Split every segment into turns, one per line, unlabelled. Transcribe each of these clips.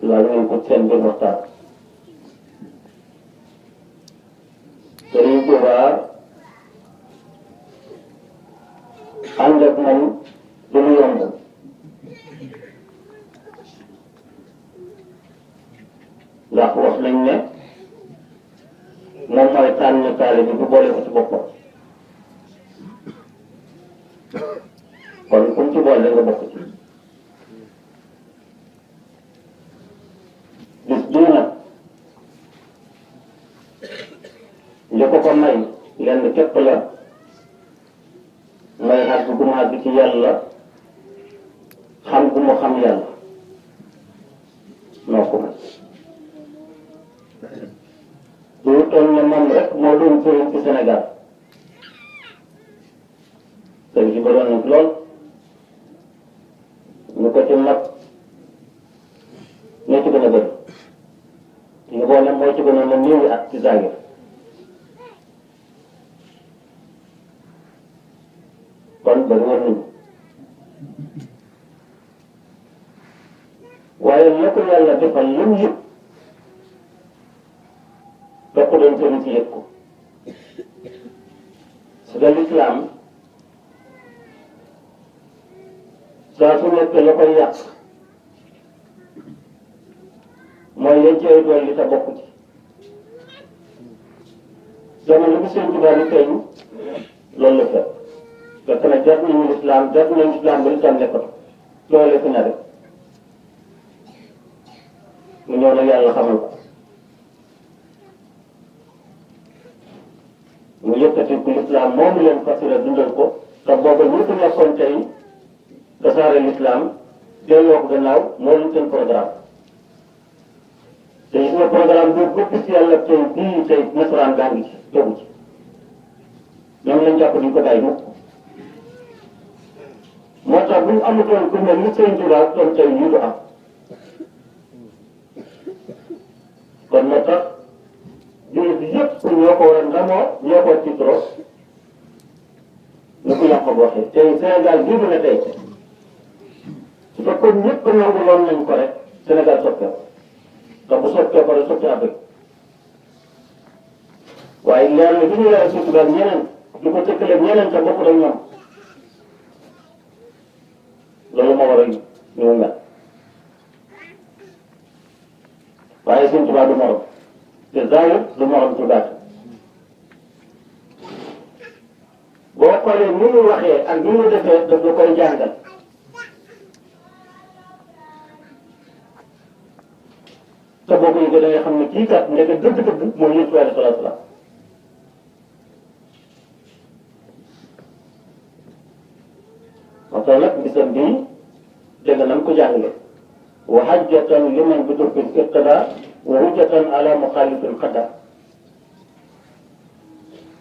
laal ngeen ko seen biir waxtaan Sëriñ Tuubaa ànd ak moom du lu yomb ndax wax nañ ne moom mooy tànn taale bi bu boole ko ci boppam kon kum ci boole nga bokk ci bis bii nag li ko may lenn képp la may xàgg gu mu àgg ci yàlla xam gu mu xam yàlla noo ko may du toll ne moom rek moo doon sëriñ ci Sénégal sëriñ si bëroon na lool ñu ko ci mag ñoo ci gën a bëri ñu boo ne moo ci gën a na néewi at ci zahir kon bëri war nañu waaye la ko yàlla defal lu mu yëg fekk doon sëriñ si yëg ko su dee lislaam saa su nekk la koy yàq mooy lañ cay dool li ta bokk ci jamono bi Sëriñ Tuubaa di feeñ loolu la fekk fekk na jar nañu lislaam jar nañu lislaam ba lislaam nekkoon loole fi na rek mu ñëw nag yàlla xamal ko mu yëkkati ku lislaam moomu leen fasira dundal ko te booba ñu fi nekkoon tey tasaare lislaam delloo ko gannaaw moo leen seen programme te gis nga programme boobu ba gis yàlla tey bii tey nasaraan gaa ngi ci tegu ci ñoom lañ jàpp duñ ko bàyyi mukk moo tax bu ñu amutoon ku mel ni Sëriñ Tuubaa toon tey ñu du am kon moo tax jullit bi yëpp ñoo ko war a ndamoo ñoo ko tiitaroo ñu ko yàq ko waxee tey Sénégal bii du ne tey su fekkoon ñëpp nangu loon nañ ko rek Sénégal soppeeku te bu soppeeku rek soppi Afrique waaye leer na bi ñu leeral Sëriñ Tuubaa ñeneen du ko tëkkaleeg ñeneen te bokk ak ñoom loolu moo war a ñu mu mel waaye Sëriñ Tuubaa du morom te zahir du morom ci baat boo xoolee ni mu waxee ak ni mu defee daf la koy jàngal te boo ko yëgee da ngay xam ne kii kat ndeke dëgg-dëgg mooy Yonent bi alayhi salaatu salaam waxtaan nag bisam bii dégg na mu ko jàngale wa hajjatan liman bi durfin iqtada wa hujjatan ala muxaalifin xadda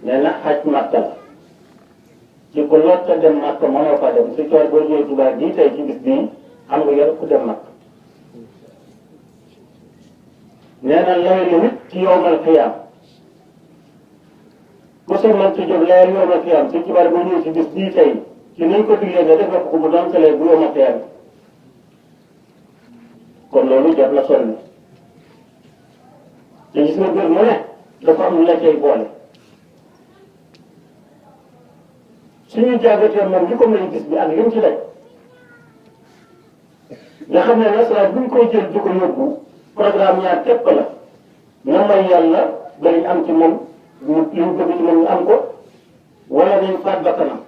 nee na xaj Màkka la ci ko lotta dem Màkka mënoo fa dem si coor boo ñëwee Tuubaa bii tey ci bis bii xam nga yor ku dem Màkka nee na laylu nit ci yowmal xiyaam ku si mën ci jóg layal yowmal xiyaam si Tuubaa boo ñëwee ci bis bii tey ci niñ ko diglee nga def ko bu doon tele bu yowmal xiyaam kon loolu jar na sonn te gis nga mbir mu ne dafa am lu la cay boole suñuy jàggatee moom li ko may gis bi ak lim ci daj nga xam ne nasaraan buñ koy jël di ko yóbbu programme ñaar képp la na may yàlla bari am ci moom li ñu bëgg ci moom ñu am ko wala dañ faat bakkanam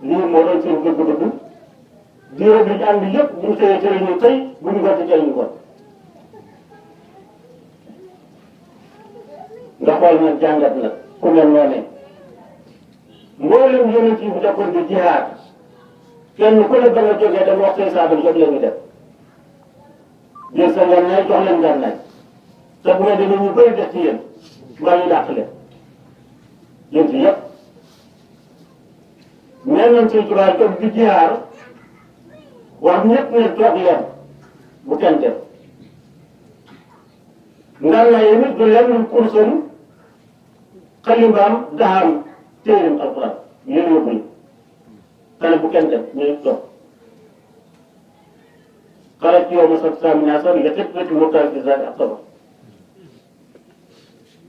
lii moo doon seen bëgg-bëgg diire bi ñu ànd yëpp buñ xëyee tëri ñu tey bu ñu gerte tey ñu got nga xool nag jàngat nag ku mel noonu mboolem yonent yi bu takkoon di jihaad kenn ku ne ba nga jógee dama wax say saaba jóg leen ñu def jël sa ngànnaay jox leen ngànnaay te bu nga demee ñu bëri def ci yéen mbaa ñu dàq leen yéen ci yëpp mel nañ Sëriñ Tuubaa toog di jihaar wax ñëpp ne toog leen bu kenn def ngànnaay yi nit du lenn kursam xalimbaam daxaam téerim alxuraan yéen yóbbu ñu xale bu kenn def ñu toog xarat yow ma sax saa mi naa sax nga tëb rek mu taal ci zaati ak tabax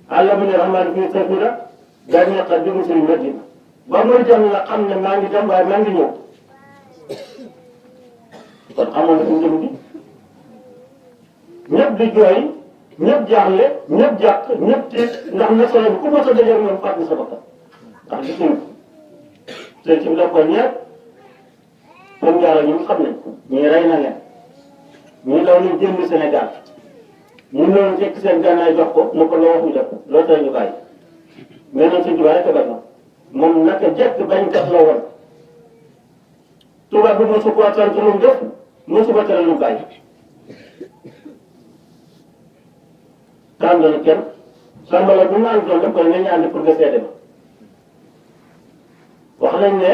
àlla bu ne rahmaan fii safira daañu ne xar jëmu sëriñ Madina ba muy dem la xam ne maa ngi dem waaye maa ngi ñëw kon xamoon na fi mu jëm bi ñëpp di jooy ñëpp jaaxle ñëpp jàq ñëpp tiit ndax na solo bi ku mos a dajal moom fàttali sa bakkan ndax gis nañ ko te ci mu def ko ñeent comme jaara ñu xam nañ ñii rey na leen ñii daw nañ génn Sénégal ñu noonu fekk seen gànnaay jox ko mu ko loo wax ñu def loo tax ñu bàyyi mais nag suñ tubaab rek a bañ moom naka jekk bañkat la woon tubaab bi mosu ko sant lu mu def mosu ko tere lu bàyyi tànn na kenn sàmbala bu mu ànd doon def ko nañu ànd pour nga seede ma wax nañ ne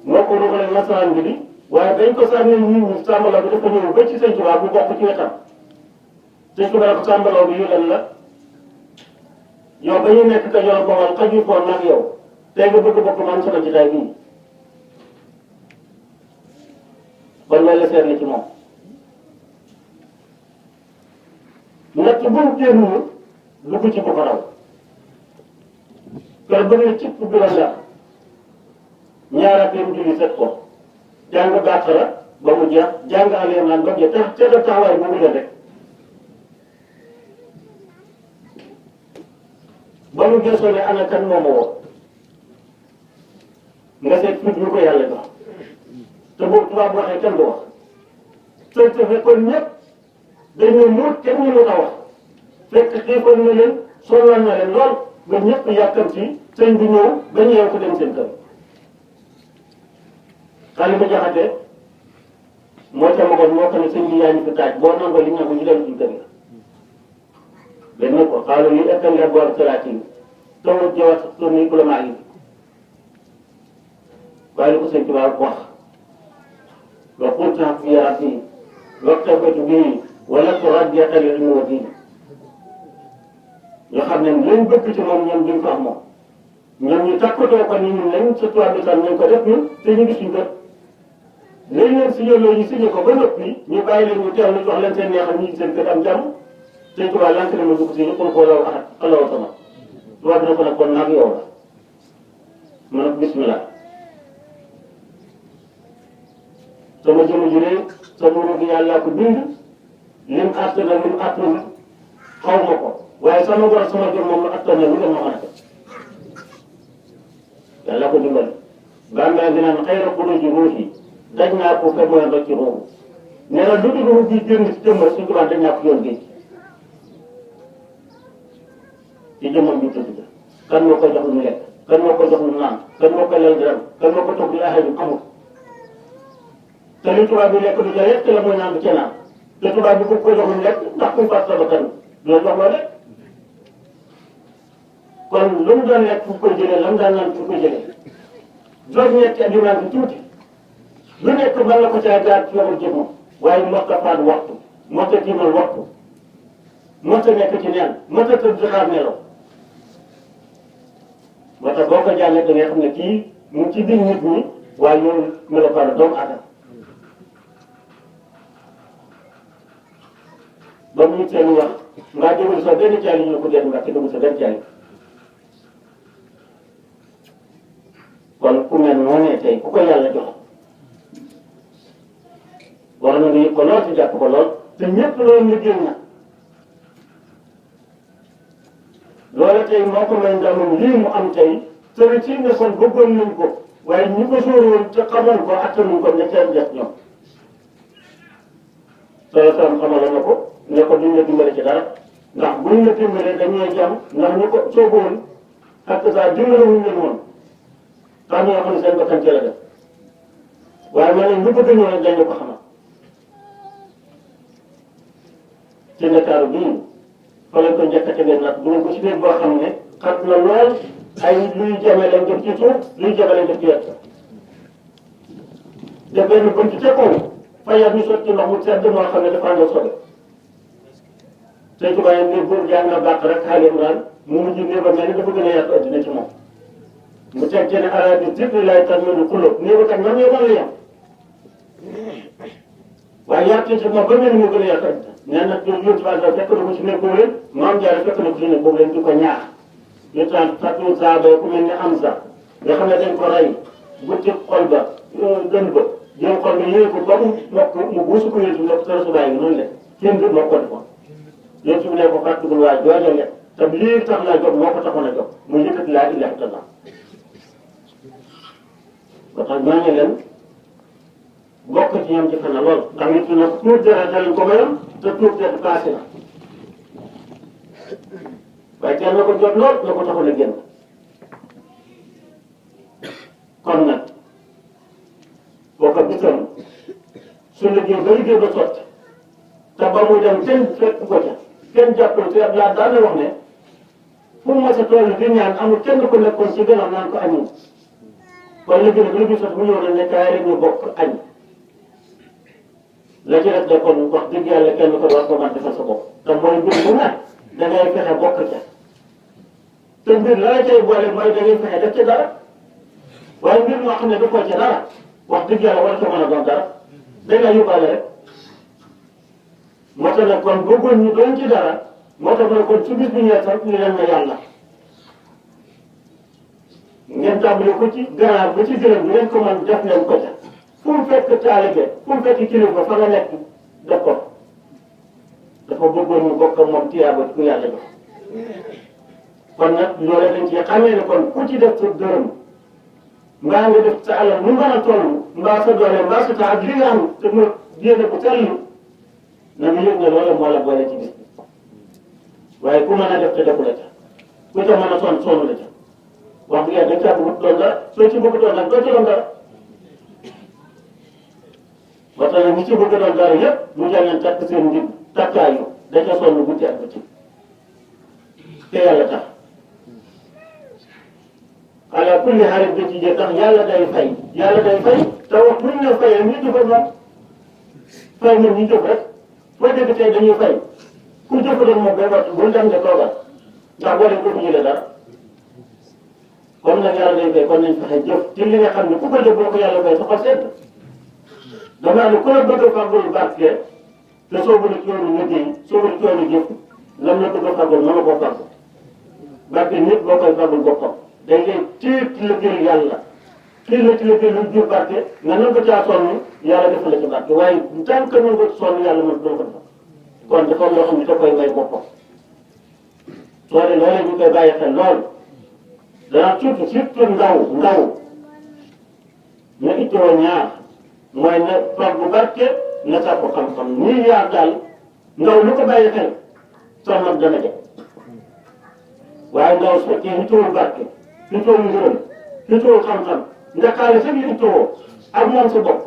moo ko rugale nasaraan bi di waaye dañ ko sànni ñu sàmbala bi dafa ñëw ba ci sëñ tubaab bu bokk ci wetam sëñ tubaab ko sàmbaloo bi yu lan la yow ba ñu nekk ka yor bawal xaju foon nag yow tey nga bëgg bokk man sama jotaay bii kon loolu la seet la ci moom nag ci bu mu génn dugg ci bu ko raw kër ba ngay cib bi la ndax ñaaraat yi mu julli set ko jàng Baqara ba mu jeex jàng Al Imran ba mu jeex te taxawaay bu mu jël rek ba mu gëstoo ne ana kan moo ma woo nga seet fit ñu ko yàlla jox te boobu tubaab waxee kenn du wax te fekkoon ñëpp dañoo muut kenn ñu mën a wax fekk xiifoon na leen sonal na leen lool ba ñëpp yàkkam ci sëñ bi ñëw ba ñu yeew ko dem seen kër xale ba jaxate moo ca magoon moo ko ne sëñ bi yaa ñu fi taaj boo nangoo li ñu ko ñu dem suñu kër yi dañ ko xaaral yi ekkam nga boor salaatin tawut jawat sunni ulama yi waaye li ko sëñ Tuubaa wax wa qulta fi rabbi waktafaytu bihi wala turaddiya xalil ilmi wa diin ñoo xam ne lañ bëgg ci moom ñoom duñ ko am moom ñoom ñu takkatoo ko ni ñun lañ sa tubaab bi tam nañ ko def ñun te ñu ngi suñ kër léegi leen si yooyu ñu signé ko ba noppi ñu bàyyi leen ñu teew ñu jox leen seen neexal ñu seen kër am jàmm sëñ Tuubaa lank ne ma dugg si ñu pour koo law axat alaw sama tubaab bi na ko nag kon nag yow la ma ne ko bismillah sama jëmm ji rek sama ruug yàlla ko bind lim àttan na lim àttan xaw ma ko waaye sama ngor sama jëm moom la àttan na lu dem ma mën a def yàlla ko dimbali gàmbaay bi naan xëy na xuruji ruuxi daj naa ko fekk mooy ba ci ruuxu nee na lu dul ruux bi génn ci jëmm suñu tubaab dañ naa ko yoon géej ci jëmmam bi tudd kan moo koy jox lu mu lekk kan moo koy jox lu mu naan kan moo koy lal dërëm kan moo ko toog li axee bi amul te li tubaab bi lekk du ca lekk te la mooy naan du ca naan te tubaab bi ku ko jox lu mu lekk ndax kuy faat sa bakkan du la jox loo lekk kon lu mu doon lekk fu koy jëlee la mu daan naan fu koy jëlee juróom ñetti at yu naan fi tuuti lu nekk mën na ko caa jaar ci loxo jëmmam waaye mos a faat waxtu mos a tiimal waxtu mos a nekk ci neen mos a tëdd xaar nelaw moo tax boo ko jàllee da ngay xam ne kii mu ngi ci biir nit ñi waaye loolu melokaanu doomu aadama ba mu seen wax ngaa jëmul sa benn caali ñu ko dee nga te dugg sa benn caali kon ku mel noonu tey ku ko yàlla jox war na nga yëg ko lool te jàpp ko lool te ñëpp loolu liggéey na loola tey moo ko may ndamam lii mu am tey sëriñ si ne kon bëggoon nañ ko waaye ñi ko sóoroon te xamoon ko attanuñ ko ne seen def ñoom solo sam xamala na ko ne ko duñ la dimbale ci dara ndax buñ la dimbalee dañuy jàmm ndax ñu ko soogoon ak saa dimbale wuñ leen woon tax ñoo xam ne seen bakkan ci la def waaye ma ne ñu bëgg ñëw rek dañu ko xamal ci Ndakaaru bii fa lañ ko njëkk a tegee nag dugal ko ci biir boo xam ne xat na lool ay luy jame lañ def ci suuf luy jame lañ def ci wet te benn bunt ca kaw fayat ñu sotti ndox mu sedd moo xam ne dafa ànd ak sobe Sëñ Tuubaa yi ne góor jàng na bàq rek Al Imran mu mujj ne ba mel ni dafa gën a yàq addina ci moom mu teg ci ne arabi zikri lay tan melu xulóob nii ba kat ñoom yow mën la yem waaye yaatu ci moom ba mel ni moo gën a yaatu àddina nee na yónni ci wàllu fekk na ko ci nekk boobu leen maam Jaara fekk na ko ci nekk boobu leen di ko ñaax ñu tant fàttali saaba ku mel ni Amsa nga xam ne dañ ko rey butti xol ba gën ba jëm xol ba yéeg ko ba mu mokk mu buusu ko yéen ci nekk sa subaay gi noonu la kenn du moo ko defoon yéen ci ne ko fàttigul waa joojale te lii tax laa jóg moo ko taxoon a jóg mu yëkkati laa ilaaha illallaah ba tax ñooñu leen bokk ci ñoom ci fana lool ndax nit ñi nag tuur dara dalañ ko mayam te tuur dara passé na waaye teel na ko jot lool la ko taxoon a génn kon nag boo ko gisoon su liggéey ba liggéey ba sotti te ba muy dem kenn fekk ko ca kenn jàppale te laa daan na wax ne fu mu mos a toll di ñaan amul kenn ku nekkoon ci gannaaw naan ko añul kon liggéey nag liggéey sotti bu ñëw na ne kaay rek ñu bokk añ la ci def de kon wax dëgg yàlla kenn ko war ko mën defal sa bopp te mooy mbir bu ne da ngay fexe bokk ca te mbir la la cay boole mooy da ngay fexe def ci dara waaye mbir moo xam ne dafoo ci dara wax dëgg yàlla war ko mën a doon dara dañ la yóbbaale rek moo tax nag kon bëggoon ñu doon ci dara moo tax nag kon su bis bi ñëwee sax ñu leen ma yàlla ngeen tàmbali ko ci ganaar ba ci gërëm bi ngeen ko mën def leen ko ca fu mu fekk taalibe fu mu fekk kilifa fa nga nekk def ko dafa bëggoon ñu bokk moom tiyaaba ku yàlla jox kon nag loolu dañ ci xamee ne kon ku ci def sa dërëm mbaa nga def sa alal nu mën a toll mbaa sa doole mbaa sa tax ak li nga am te mu yéene ko sell na nga yëg ne loolu moo la boole ci bis bi waaye ku mën a def te defu la ca ku ca mën a sonn la ca wax dëgg yàlla dañ caa bëgg doon dara soo ci bëgg doon nag doo ci doon dara ba tax nag ñi ci bëgg doon dara yëpp mu jël leen takk seen ndig takkaayu da ca sonn guddi ak bëccëg te yàlla tax ala kulli xarit da ci jee tax yàlla day fay te wax bu ñu la fayee ñu jëfal moom fay moom ñu jëf rek foo dégg tey dañuy fay ku jëfaloon moom bay wattu bul dem nga toogal ndax boo dem ko jëlee dara comme nag yàlla day fay kon nañ fexe jëf ci li nga xam ne ku ko jëf boo ko yàlla fay sa xol sedd damaa ne ku la bëgg a fàggul barke te soobu la ci yoonu liggéey soobu la ci yoonu jëf lam la bëgg a fàggul mën na koo fàggu barke nit boo koy fàggul boppam day lay tiit liggéey yàlla kii la ci liggéey lu jur barke nga nangu ko caa sonn yàlla defal la ci barke waaye tant que nangu ko sonn yàlla mën doo ko defal kon dafa am loo xam ne da koy may boppam loolee ñu koy bàyyi xel lool dana surtout ndaw na ittoo ñaar mooy na fàggu barke na sàkku xam-xam nii yaar daal ndaw lu ko bàyyi xel soo mag dana jëm waaye ndaw su fekkee ittoowul barke ittoowul ngërëm ittoowul xam-xam nga xaalis rek ittoo ak moom sa bopp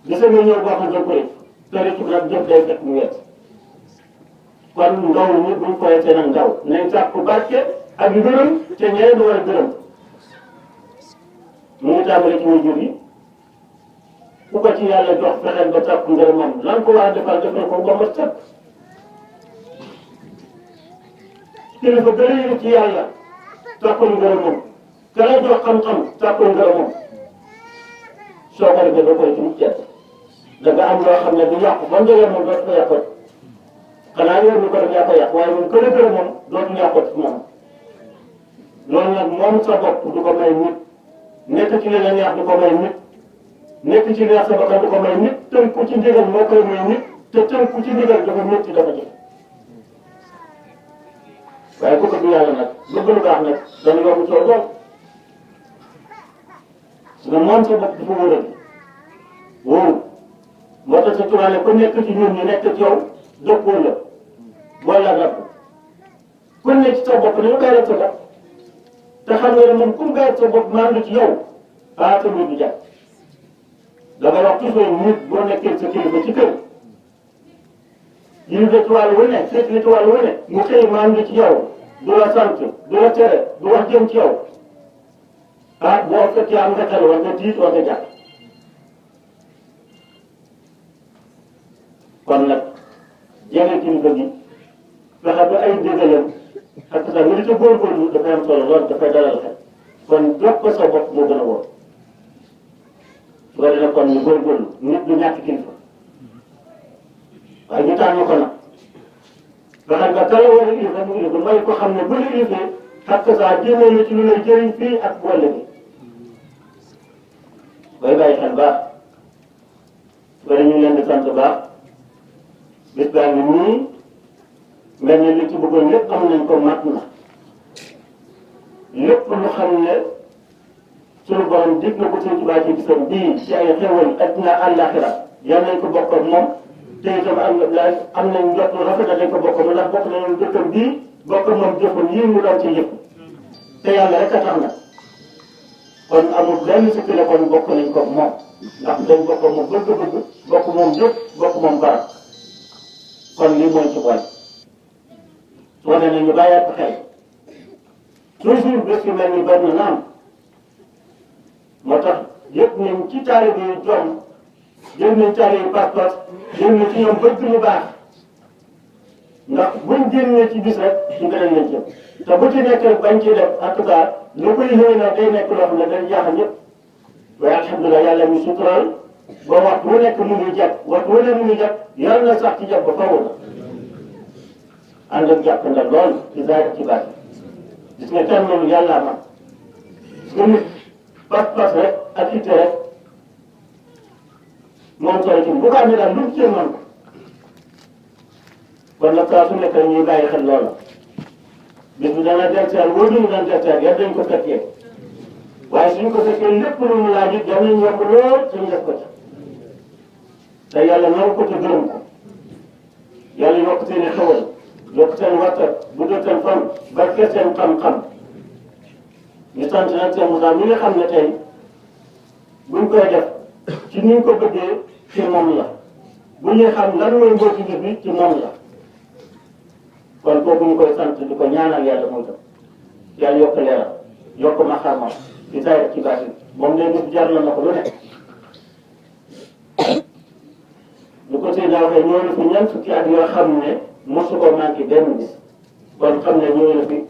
gis nga ñëw boo xam ne ko rek te rek nag jëf day fekk mu wees kon ndaw ñi buñ koy seen ak ndaw nañ sàkku barke ak ngërëm te ñee du war a gërëm mu ngi tàmbale ci waajur yi ku ko ci yàlla jox fexeel ba sàkku ngërëmam lan ko war a defal ko ba ma sëkk kilifa gën a ci yàlla sàkkul ngërëmam ka la jox xam-xam sàkkul ngërëmam soo ko defee doo koy ci mucc da nga am loo xam ne du yàqu ba njëgee moom dootu ko yàqoot xanaa yow mi ko def yaa ko yàq waaye moom kër gërëm moom dootu yàqoot ci moom loolu nag moom sa bopp du ko may nit nekk ci li la neex du ko may nit nekk ci neex sa bakkan du ko may nit tënku ci ndigal moo koy may nit te tënku ci ndigal dafa métti dafa jëf waaye ku ko du yàlla nag bëgg lu baax nag dana yomb soo lool nga moom sa bopp dafa wóor a bi wóoru moo tax sa tubaab ku nekk ci ñun ñu nekk ci yow dëppoo la wala rab ku nekk ci sa bopp dañu koy rek sa bopp te xam nga ne moom ku nga sa bopp maandu ci yow ah sa mbir du jàpp da nga wax toujours nit boo nekkee sa kilifa ci kër yi ñu ci wàllu wu ne seet li ci wàllu wu ne mu xëy maandu ci yow du la sant du la tere du wax jëm ci yow ah boo fekkee am nga xel war nga tiit war nga jàpp kon nag jege kilifa gi fexe ba ay déggalam ak sax nga di ca góorgóorlu dafay am solo lool dafay dalal xel kon jox ko sa bopp moo gën a wóor su ko defee kon ñu góorgóorlu nit du ñàkk kilifa waaye ñu tànn ko nag fexe nga kala war a ilif rek mu ilif may ko xam ne bu la ilifee xakk saa génnee la ci lu lay jëriñ fii ak wàll bi bay bàyyi xel baax wala ñu leen di sant baax bis baa ngi nii mel ni li ci bëggoon lépp am nañ ko mat na lépp lu xam ne suñu borom dig na ko Sëñ Tuubaa ci bisam bii ci ay xewal addina àllaaxira yal nañ ko bokk ak moom te itam am nañ njort lu rafet dañ ko bokk moom ndax bokk nañu dëkkam bii bokk moom jëfam yii mu doon ci yëpp te yàlla rek a tax na kon amul benn sikki la kon bokk nañ ko moom ndax dañ bokk moom bëgg-bëgg bokk moom yëpp bokk moom barab kon lii mooy ci boole su wane ne ñu bàyyi ko xel toujours bés yu mel ni benn naam moo tax yëpp nañ ci taalibe yi jom jël nañ taalibe yi pas-pas jël na ci ñoom bëgg lu baax ndax buñ génnee ci bis rek ñu gën a leen jëm te bu ci nekk rek bañ ci def en tout cas lu koy xëy na day nekk loo xam ne day jaaxal ñëpp waaye alhamdulilah yàlla mi sutural ba waxtu wu nekk mu ngi jàpp waxtu wu nekk mu ngi jàpp yàlla na sax ci jàpp ba faww na ànd ak jàpp na lool ci zaahir ci baat gis nga kenn loolu yàlla man su nit pas-pas rek ak itte rek moom solo ci bu ko amee daal lu mu cee man ko kon nag saa su nekk ñuy bàyyi xel loola bis bi dana dellusiwaat wóor nañu daan dellusiwaat yàlla dañ ko fekkee waaye suñ ko fekkee lépp lu mu laaj it danañ yomb lool suñu def ko ci te yàlla naw ko te gërëm ko yàlla yokk seen i xewal yokk seen wattat guddal seen fan barke seen xam-xam ñu sant nag seen Moussa mi nga xam ne tey buñ koy def ci ni ñu ko bëggee ci moom la bu ñuy xam lan mooy mbóoti bis bi ci moom la kon kooku ñu koy sant di ko ñaanal yàlla muy tam yàlla yokk leeram yokk maxaamam ci saa ci baatin moom de bis jar na ko lu ne lu ko Seydina waxee ñëw na fi ñeent fukki at yoo xam ne mosu ko manqué benn bis kon xam ne ñëw na fi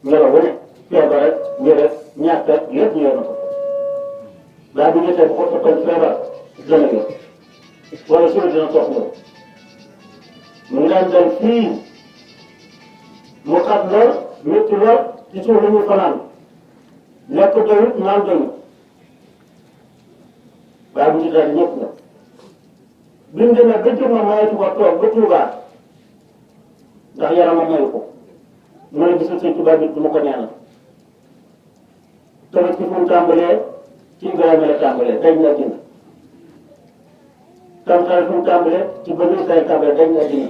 ngelaw wu ne feebar rek njëriñ ñàkk rek lépp ñëw na ko daa bu jotee bu ko toppoon feebar dana yor wala suba dina toog loolu mu ngi daan dem fii mu xat lool métti lool ci suuf lu ñuy fanaan lekk doyut naan doyut daa bu ci daal ñëpp la bi mu demee ba jëm ma mayetu ko toog ba Tuubaa ndax yaramam mayu ko mu ne gisul Sëñ Tuubaa bi du ma ko ñaanal tamit ci fu mu tàmbalee ci Ibrahima la tàmbalee dañ na dina tam xale fu mu tàmbalee ci Bani Israël tàmbalee dañ na dina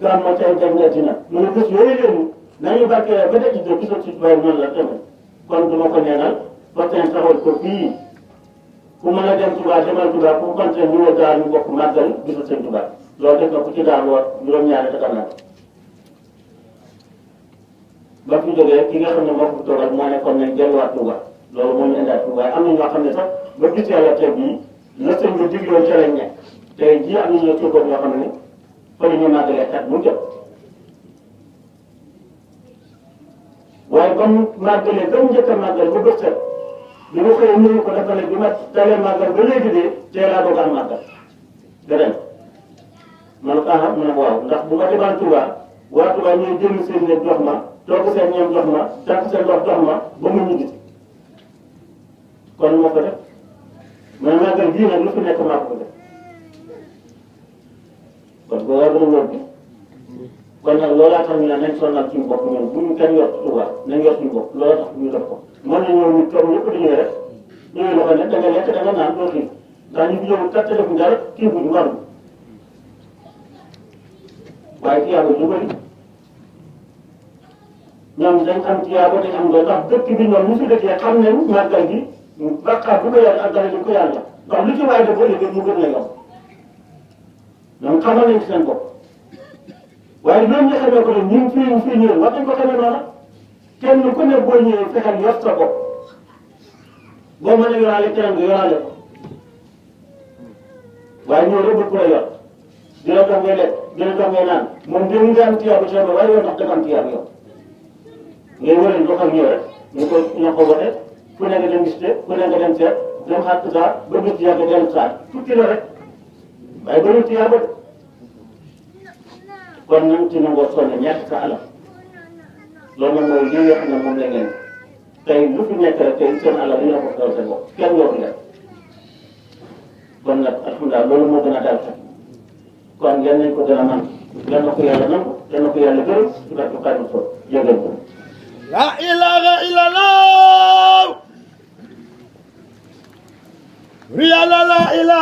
gam ma tey dañ na dina mu ne bés yooyu leen nañu barkee ba daj de gisul Sëñ Tuubaa noonu la tamit kon du ma ko ñaanal ba tey taxawal ko fii ku mën a dem Tuubaa demal Tuubaa ku konte ñu wa daal ñu bokk màggal gisul Sëñ Tuubaa loolu def na ko ci daal woon juróom-ñaari takam na ba fi jógee ki nga xam ne moo ko toogal moo ne kon nañ delluwaat Tuubaa loolu moo ñu indaat Tuubaa waaye am na ñoo xam ne sax ba gis yàlla tey bii la sëñ bi digloon ca lañ nekk tey jii am na ñoo toogoon ñoo xam ne fa la ñu màggalee at mu jot waaye comme màggalee ba mu njëkk a màggal ba bët set bi ma xëyee nuyu ko dafa ne bi ma dalee màggal ba léegi de tey laa doog am màggal beneen ma ne ko ah ma ne ko waaw ndax bu ma demaan Tuubaa waa Tuubaa ñooy jënd seen ne jox ma toog seen ñoom jox ma tànk seen ndox jox ma ba mu ñibbi kon moo ko def mais màggal gii nag lu fi nekk maa ko def kon boo war a wóor bi kon nag loolaa tax ñu ne nañ sonal suñu bopp ñun bu ñu kenn yor Tuubaa nañ yor suñu bopp looloo tax ñu def ko mën nañoo ñu toog ñëpp di ñëw rek ñëwee loxo ne da nga lekk da nga naan doo xiif ndax ñu fi ñëw kat te defuñ dara kii bu ñu waruñ waaye tiyaaba ju bëri ñoom dañ am tiyaaba dañ am doon ndax dëkk bi ñoom ñu fi dëkkee xam nañ màggal gi bàkkaar bu ko yàlla ak dara di ko yàlla ndax lu ci waay def ba léegi mu gën la yomb ñoom xamal nañ ci seen bopp waaye loolu ñu xamee ko ne ñun fii ñëwee war nañ ko xamee noonu kenn ku ne boo ñëwee fexeel yor sa bopp boo mën a yoraale keneen nga yoraale ko waaye ñoo rëbb ku la yor di la jox ngay lekk di la jox ngay naan moom dégg nga am tiyaaba ci yow waaye yow tax dafa am tiyaaba yow ngay wëree dox ak ñëw rek ñu ko ñoo ko wote fu ne nga dem gis te fu ne nga dem seet dem xaar saa ba gis yàgg dellu saa tukki la rek waaye bëri tiyaaba kon nañ ci nangoo sonn ñàkk sa alal loolu nag mooy li nga xam ne moom la ngeen tey lu fi nekk rek tey seen alal dina ko daw seen bopp kenn waru leen kon nag alhamdulilah loolu moo gën a daal sax kon yan nañ ko gën a man yan na ko yàlla nangu yan na ko yàlla gërëm su ko xaaju so yëgal ko
la ilaha illallah yàlla la ilaha